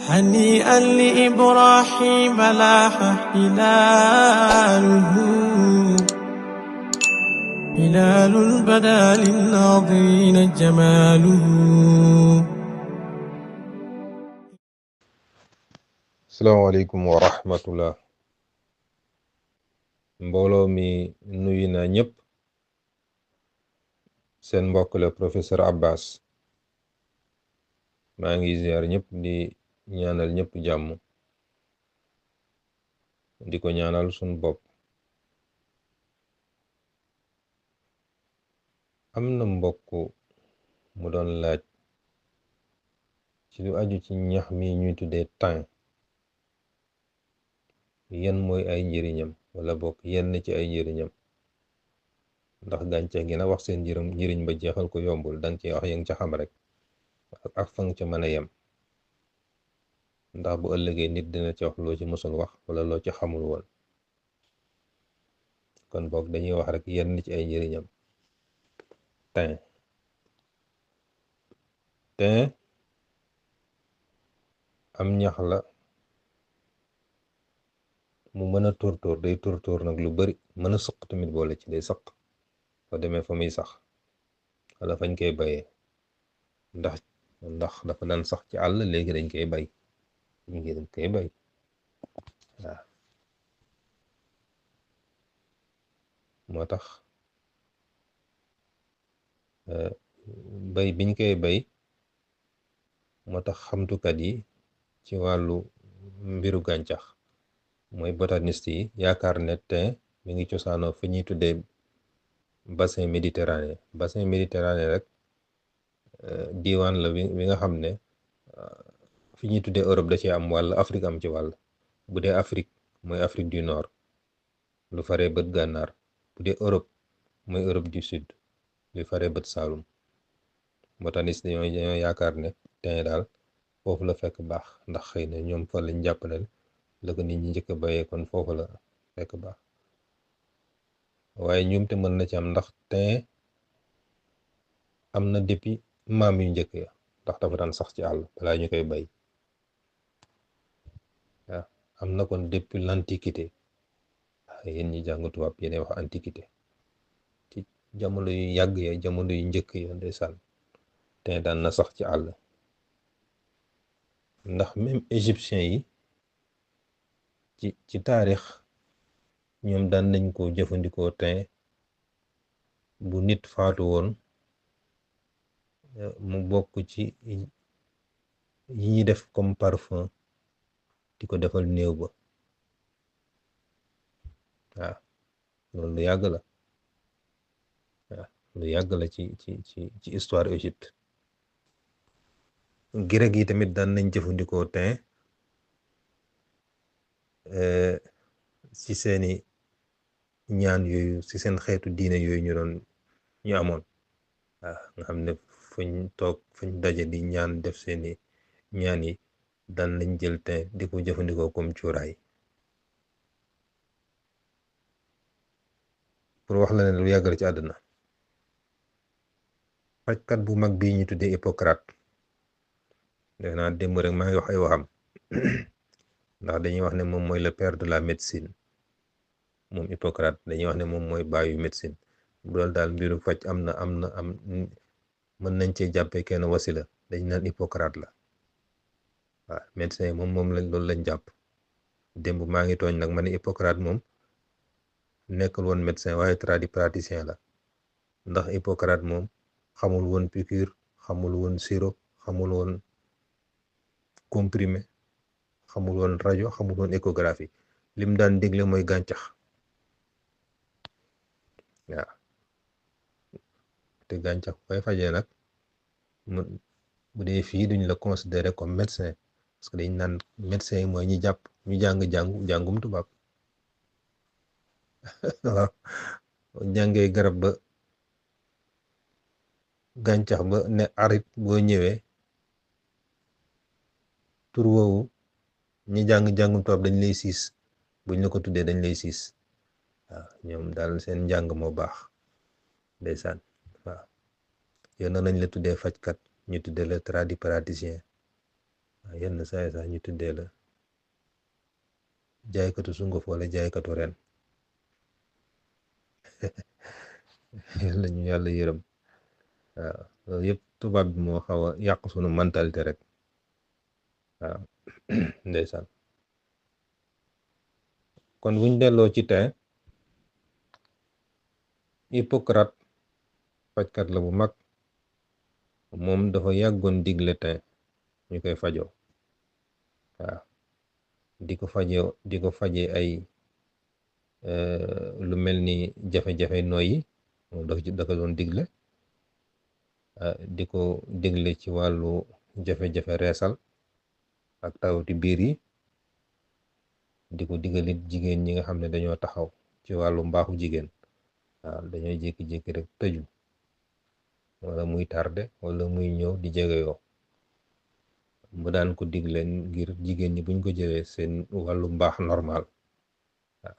هنيئا لإبراهيم لاح هلاله هلال بدا للناظرين جماله. asalaamaaleykum wa rahmatullah. mbooloo mi nuyu na ñëpp. seen mbokk la professeur Abbas. maa ngi ziar ñëpp di ñaanal ñëpp jàmm, di ko ñaanal suñ bopp. am na mbokk mu doon laaj ci lu aju ci ñax mi ñuy tuddee thym, yan mooy ay njëriñam wala bokk yenn ci ay njëriñam. ndax gàncax gi na wax seen njëriñ ba jeexal ko yombul, danga ci wax yang ca xam rek ak fa nga ca mën a yem. ndax bu ëllëgee nit dina ci wax loo ci mësul wax wala loo ci xamul woon. kon boog dañuy wax rek yenn ci ay njëriñam. thym am ñax la mu mën a tóortóor, day tóortóor nag lu bari, mën a sëq tamit boole ci, day sëq soo demee fa muy sax wala fañ koy bayee. ndax dafa daan sax ci àll, léegi dañ koy bay, waaw. moo tax bay biñ koy bay, moo tax xamtukat yi ci wàllu mbiru gàncax mooy botaniste yi yaakaar ne thym mi ngi cosaanoo fi ñuy tuddee bassin méditerranée rek diiwaan la bi nga xam ne fi ñuy tuddee Europe da ci am wàll, Afrique am ci wàll. bu dee Afrique mooy Afrique du Nord, lu faree bët gànnaar. bu dee Europe mooy Europe du Sud, lu faree bët Saalum. botaniste dañoo yaakaar ne thym daal foofu la fekk baax, ndax xëy na ñoom fa lañ jàpp ne la ko nit ñi njëkk a bayee, kon foofu la fekk baax. waaye ñoom te mën na ci am, ndax thym am na depuis maam yu njëkk ya, ndax dafa daan sax ci àll balaa ñu koy bay. waaw am na kon depuis l'antiquité. yéen ñi jàng tubaab yéen wax antiquité, ci jamono yu yàgg ya, jamono yu njëkk ya ndeysaan thym daan na sax ci àll. ndax même égyptien yi ci taarix ñoom daan nañ ko jëfandikoo thym bu nit faatu woon, mu bokk ci yi ñuy def comme parfum di ko defal néew ba. waaw loolu lu yàgg la. waaw lu yàgg la ci histoire Égypte. grec yi tamit daan nañ jëfandikoo thym ci seeni ñaan yooyu, ci seen xeetu diine yooyu ñu amoon. waaw nga xam ne fuñ daje di ñaan, def seeni ñaan yi, daan nañ jël thym di ko jëfandikoo comme cuuraay. pour wax la ne lu yàgg la ci àdduna. fajkat bu mag bii ñu tuddee Hippocrate, def naa démb rek maa ngi wax ay waxam ndax dañuy wax ne moom mooy le père de la médecine. moom Hippocrate dañuy wax ne moom mooy baayu médecine. bu doon daal mbiru faj am mën nañ cee jàppee kenn wasila, dañ naan Hippocrate la. waaw médecin moom loolu lañ jàpp. démb maa ngi tooñ nag ma ne Hippocrate moom nekkul woon médecin waaye tradipraticien la. ndax Hippocrate moom xamul woon piqûre, xamul woon sirop, xamul woon comprimé, xamul woon rajo, xamul woon échographie. lim daan dégle mooy gàncax. waaw te gàncax koy fajee nag bu dee fii duñ la considérer comme médecin, parce que dañ naan médecin yi mooy ñu jàngum tubaab. waaw jàngee garab ba gàncax ba ne arit, boo ñëwee tur woowu ñi jàngum tubaab dañ lay siis, buñ la ko tuddee dañ lay siis. waaw ñoom daal seen njàng moo baax ndeysaan. waaw yow nañ la tuddee fajkat, ñu tuddee la tradipraticien. yenn saay sax ñu tuddee la jaaykatu sunguf wala jaaykatu ren yàlla ñu yàlla yërëm. waaw loolu yëpp tubaab bi moo xaw a yàq sunu mentalité rek. waaw ndeysaan. kon buñ delloo ci teen, Hippocrate fajkat la bu mag, moom dafa yàggoon digle teen ñu koy fajoo. waaw di ko faje ay lu mel ni jafe-jafe noyyi, moom da ko doon digle. di ko digle ci wàllu jafe-jafe reesal ak tawati biir yi. di ko digalit jigéen ñi nga xam ne dañoo taxaw ci wàllu mbaaxu jigéen. waaw dañoo jékki-jékki rek tëju, wala muy tardé wala muy ñëw di jegeyoo, mu daan ko digle ngir jigéen ñi buñ ko jëlee seen wàllu mbaax normal.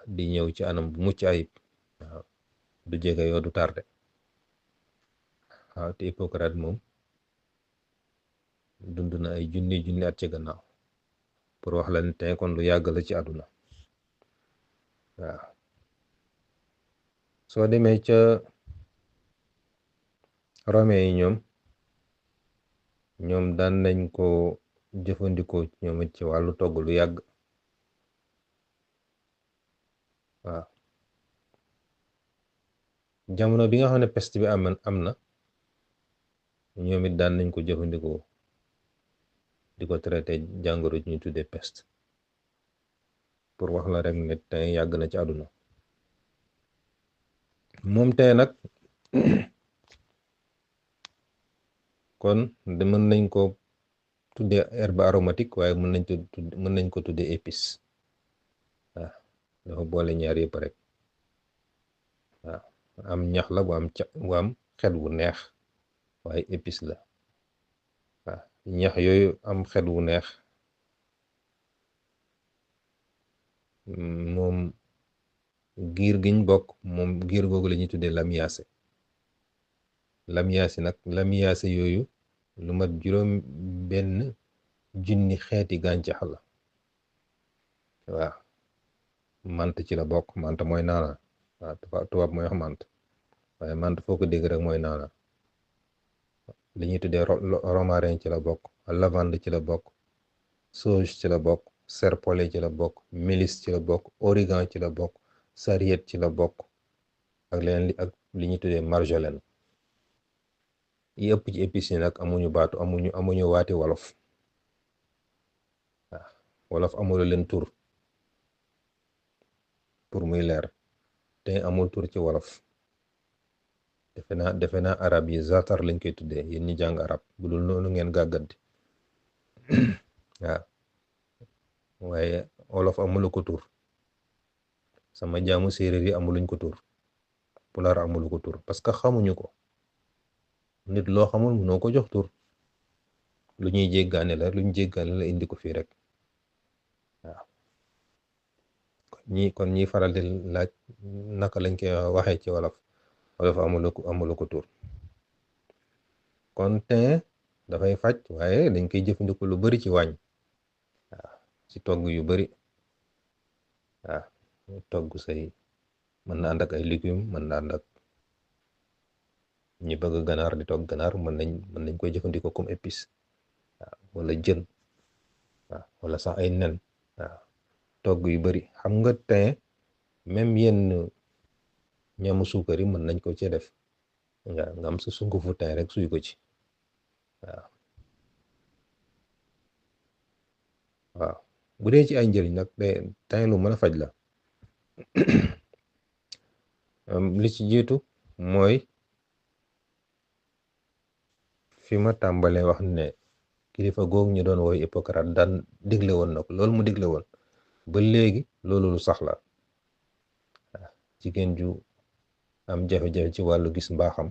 di ñëw ci anam bu mucc ayib. waaw du jegeyoo du tardé. waaw te Hippocrate moom dund na ay junni at ci gannaaw, pour wax la ne tey kon lu yàgg la ci àdduna. waaw soo demee ca Romain yi ñoom daan nañ ko jëfandikoo ñoom it ci wàllu togg lu yàgg. waaw jamono bi nga xam ne peste bi am na, ñoom it daan nañ ko jëfandikoo di ko traité jàngoro ji ñu tuddee peste, pour wax la rek ne tey yàgg na ci àdduna. moom tey nag kon mën nañ ko tuddee herbe aromatique, waaye mën nañ ko tuddee épice. waaw dafa boole ñaar yëpp rek. waaw am ñax la bu am xet wu neex, waaye épice la. waaw ñax yooyu am xet wu neex moom giir giñ bokk, moom giir googu la ñuy tuddee lamiyaase. lamiyaase yooyu lu mat 6,000 xeeti gàncax la. waaw mant ci la bokk. mant mooy naana. waaw tubaab mooy wax mant, waaye mant foo ko dégg rek mooy naana. li ñuy tuddee romarin ci la bokk, lavande ci la bokk, sauge ci la bokk, serpolet ci la bokk, mélisse ci la bokk, origan ci la bokk, sarriette ci la bokk, ak leneen li ñuy tuddee marjolaine. yi ëpp ci épices yi nag amuñu waati wolof. waaw wolof amul leen tur pour muy leer, te amul tur ci wolof. defe naa arab yi zaatar lañ koy tuddee, yéen ñi jàng arab, bu dul noonu ngeen gàgganti. waaw waaye wolof amulu ko tur, sama jaamu séeréer yi amuluñ ko tur, pulaar amulu ko tur, parce que xamuñu ko. nit loo xamul mënoo ko jox tur. lu ñuy jéggaane la indi ko fii rek. waaw kon ñi faral di laaj naka lañ koy waxee ci wolof amulu ko tur. kon thym dafay faj, waaye dañ koy jëfandikoo lu bari ci wàññ. waaw ci togg yu bari. waaw togg say mën na ànd ak ay légumes, mën na ànd ak ñi bëgg ganaar di togg ganaar, mën nañ koy jëfandikoo comme épice. waaw wala jën. waaw wala sax ay nen. waaw togg yu bari. xam nga thym même yenn ñamu suukar yi mën nañ ko ci def. nga am sa sungufu thym rek suy ko ci. waaw bu dee ci ay njëriñ nag thym lu mën a faj la. li ci jiitu mooy fi ma tàmbalee wax ne kilifa googu ñu doon woy Hippocrate daan digle woon na ko, loolu mu digle woon ba léegi loolu lu sax la. waaw jigéen ju am jafe-jafe ci wàllu gis mbaaxam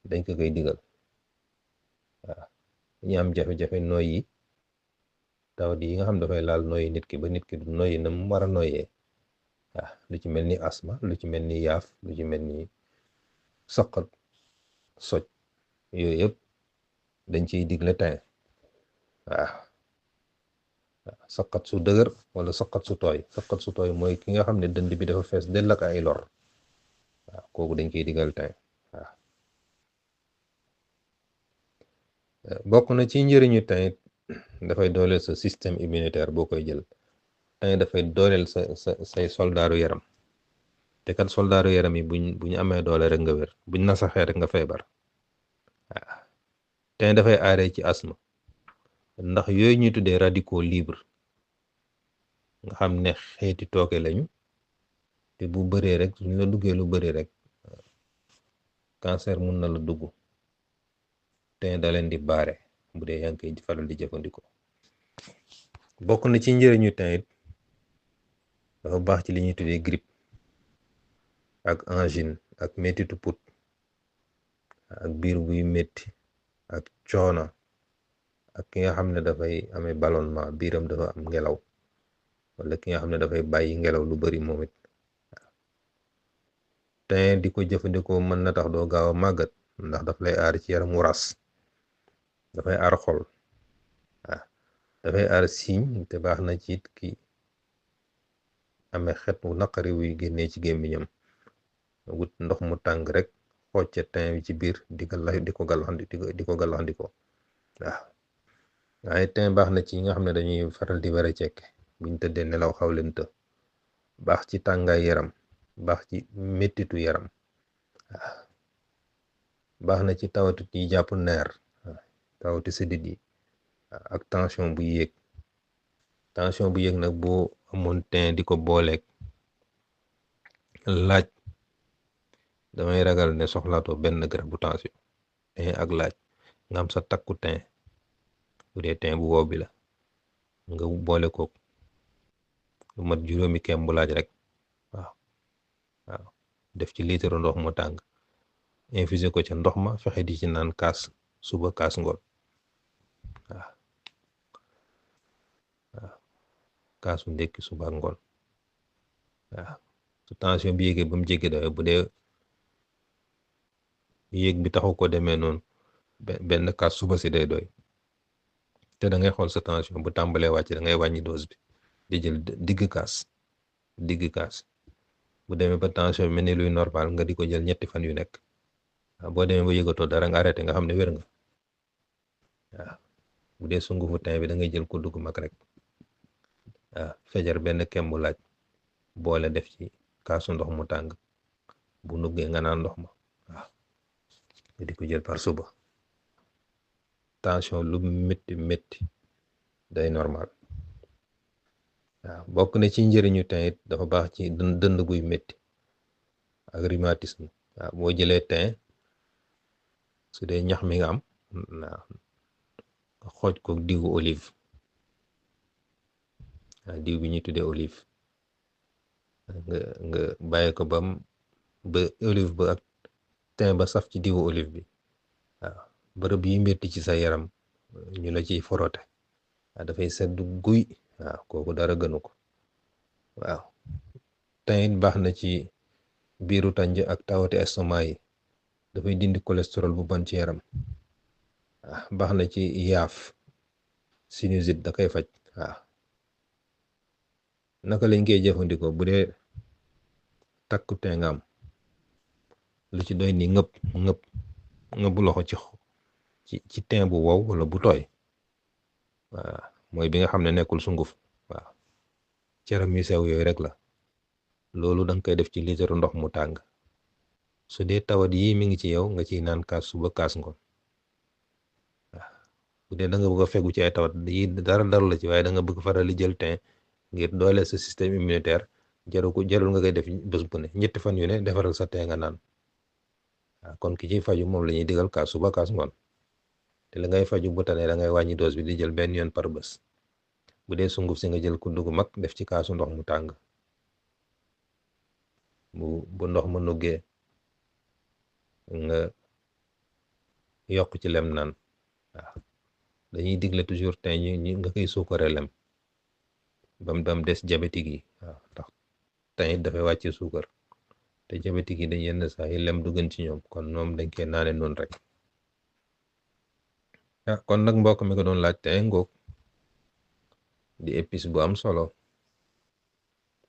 dañ ko koy digal. waaw ñi am jafe-jafe nooy yi, tawat yi nga xam dafay laal nooyi nit ki ba nit ki du nooyi na mu war a nooyee. waaw lu ci mel ni asma, lu ci mel ni yaaf, lu ci mel ni saqat, soj, yooyu yëpp dañ ciy digle thym. waaw saqat su dëgër wala saqat su tooy. Saqat su tooy mooy ki nga xam ne dënd bi dafa fees dell ak ay lor, waaw kooku dañ koy digal tey. waaw bokk na ci njëriñu tey dafay dooleel sa système immunitaire boo koy jël. tey dafay dooleel say soldaaru yaram, te kat soldaaru yaram yi buñ amee doole rek nga wér, buñ nasaxee rek nga feebar. waaw tey dafay aaree ci asthme, ndax yooyu ñuy tuddee radicaux libres nga xam ne xeeti tooke lañu, te bu bëree rek suñ la duggee lu bëri rek cancer mun na la dugg. te da leen di baare bu dee yaa ngi koy faral di jëfandikoo. bokk na ci njëriñu tey dafa baax ci li ñuy tuddee grippe ak angine ak mettitu put ak biir buy metti ak coono ak ki nga xam ne dafay amee ballonnement, biiram dafa am ngelaw, wala ki nga xam ne dafay bàyyi ngelaw lu bari moom it. te di ko jëfandikoo mën na tax doo gaaw a màggat, ndax daf lay aar ci yaram wu ras, dafay aar xol, waaw dafay aar siiñ, te baax na ci it ki amee xet wu naqari wuy génnee ci gémmiñam. wut ndox mu tàng rek xooj ca tin bi ci biir di ko gàllaxandikoo. waaw waaye tin baax na ci nga xam ne dañuy faral di were cekke buñ tëddee nelaw xaw leen të, baax ci tàngaay yaram, baax ci mettitu yaram. waaw baax na ci tawatu yi jàpp neer, tawati sidit yi ak tension bu yéeg. tension bu yéeg nag boo amoon tin di ko booleeg laaj, damay ragal ne soxlaatoo benn garab bu tension. tin ak laaj nga am sa takku tin, bu dee tin bu wow bi la nga boole kook lu mat juróomi kem bu laaj rek. waaw def ci litre ndox mu tàng, infusé ko ca ndox ma, fexe di ci naan kaas suba kaas ngoon. waaw kaasu ndekki suba ak ngoon. waaw su tension bi yéegee ba mu jéggi dayo, bu dee yéeg bi taxu ko demee noonu, benn kaas suba si day doy. te da ngay xool sa tension bu tàmbalee wàcc, da ngay wàññi dose bi di jël digg kaas. bu demee ba tension bi mel ni luy normal, nga di ko jël 3 fan yu nekk. waaw boo demee ba yëgatoo dara nga arrêté, nga xam ne wér nga. waaw bu dee sungufu tin bi da ngay jël ko dugg mag rek. waaw fajar benn kem bu laaj boole def ci kaasu ndox mu tàng, bu nuggee nga naan ndox ma. waaw nga di ko jël par suba. tension lu métti day normal. waaw bokk na ci njëriñu tin it dafa baax ci dënd guy métti ak rhumatisme. waaw boo jëlee tin, su dee ñax mi nga am, nga xooj ko diwu olive. waaw diw bi ñuy tuddee olive, nga bàyyi ko ba olive ba ak tin ba saf ci diwu olive bi. waaw bërëb yi métti ci sa yaram ñu la ciy forote. waaw dafay sedd guy. waaw kooku dara gënu ko. waaw tin it baax na ci biiru tànj ak tawati estomac yi, dafay dindi cholestérol bu bon ci yaram. waaw baax na ci yaaf, sinusite da koy faj. waaw naka lañ koy jëfandikoo? bu dee takku tin nga am, lu ci doy ni ngëpp loxo ci tin bu wow wala bu tooy. waaw mooy bi nga xam ne nekkul sunguf. waaw ceram yu sew yooyu rek la. loolu danga koy def ci litre ndox mu tàng. su dee tawat yii mi ngi ci yow, nga ciy naan kaas suba kaas ngoon. waaw bu dee da nga bëgg a fegu ci ay tawat yi dara la ci, waaye da nga bëgg faral di jël tin ngir doole sa système immunitaire, jarul nga koy def bés bu ne, 3 fan yu ne defaral sa tin nga naan. waaw kon ki ciy faju moom la ñuy digal kaas suba kaas ngoon. te la ngay faju bu tane da ngay wàññi dose bi di jël benn yoon par bés. bu dee sunguf si nga jël ku dugg mag def ci kaasu ndox mu tàng. bu ndox ma nuggee nga yokk ci lem naan. waaw dañuy digle toujours tin ñi nga koy suukaree lem bam des diabétique yi. waaw ndax tin it dafay wàcce suukar, te diabétique yi dañ yenn saa yi lem du gën ci ñoom, kon ñoom dañ koy naane noonu rek. kon nag mbokk mi ko doon laaj tin ngoog. di épice bu am solo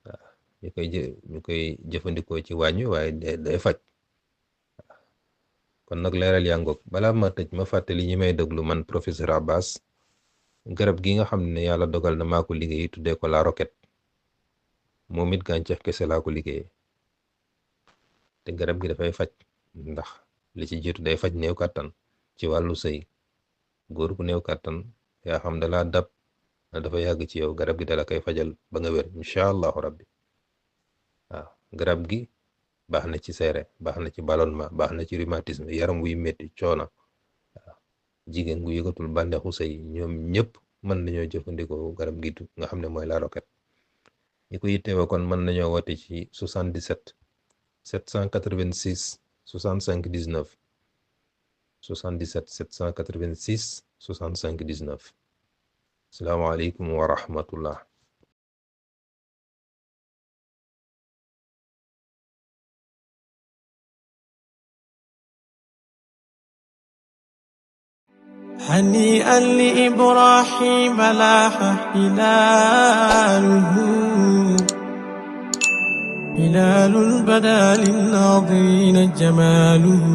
waaw ñu koy jëfandikoo ci wàññi waaye day faj. kon nag leeral yaa ngoog balaa ma tëj ma fàttali ñi may déglu man professeur Abbas garab gi nga xam ne yàlla dogal na maa ko liggéey tuddee ko la roquette moom it gàncax kese laa ko liggéeyee te garab gi dafay faj ndax li ci jiitu day faj néew kàttan ci wàllu sëy góor gu néew kàttan yaa xam dalaa dab na dafa yàgg ci yow garab gi dala koy fajal ba nga wér incha allahu rabbi waaw garab gi baax na ci seere baax na ci ballonnement baax na ci rhumatisme yaram wuy métti coono waaw jigéen gu yëgatul bànneexu sëy ñoom ñëpp mën nañoo jëfandikoo garab gi nga xam ne mooy la roquette ñi ko yitteewoo kon mën nañoo woote ci 77 786 65 19 77 786 65 19 asalaamaaleykum wa rahmatullah. هنيئا لإبراهيم لاح هلاله هلال بدا للناظرين جماله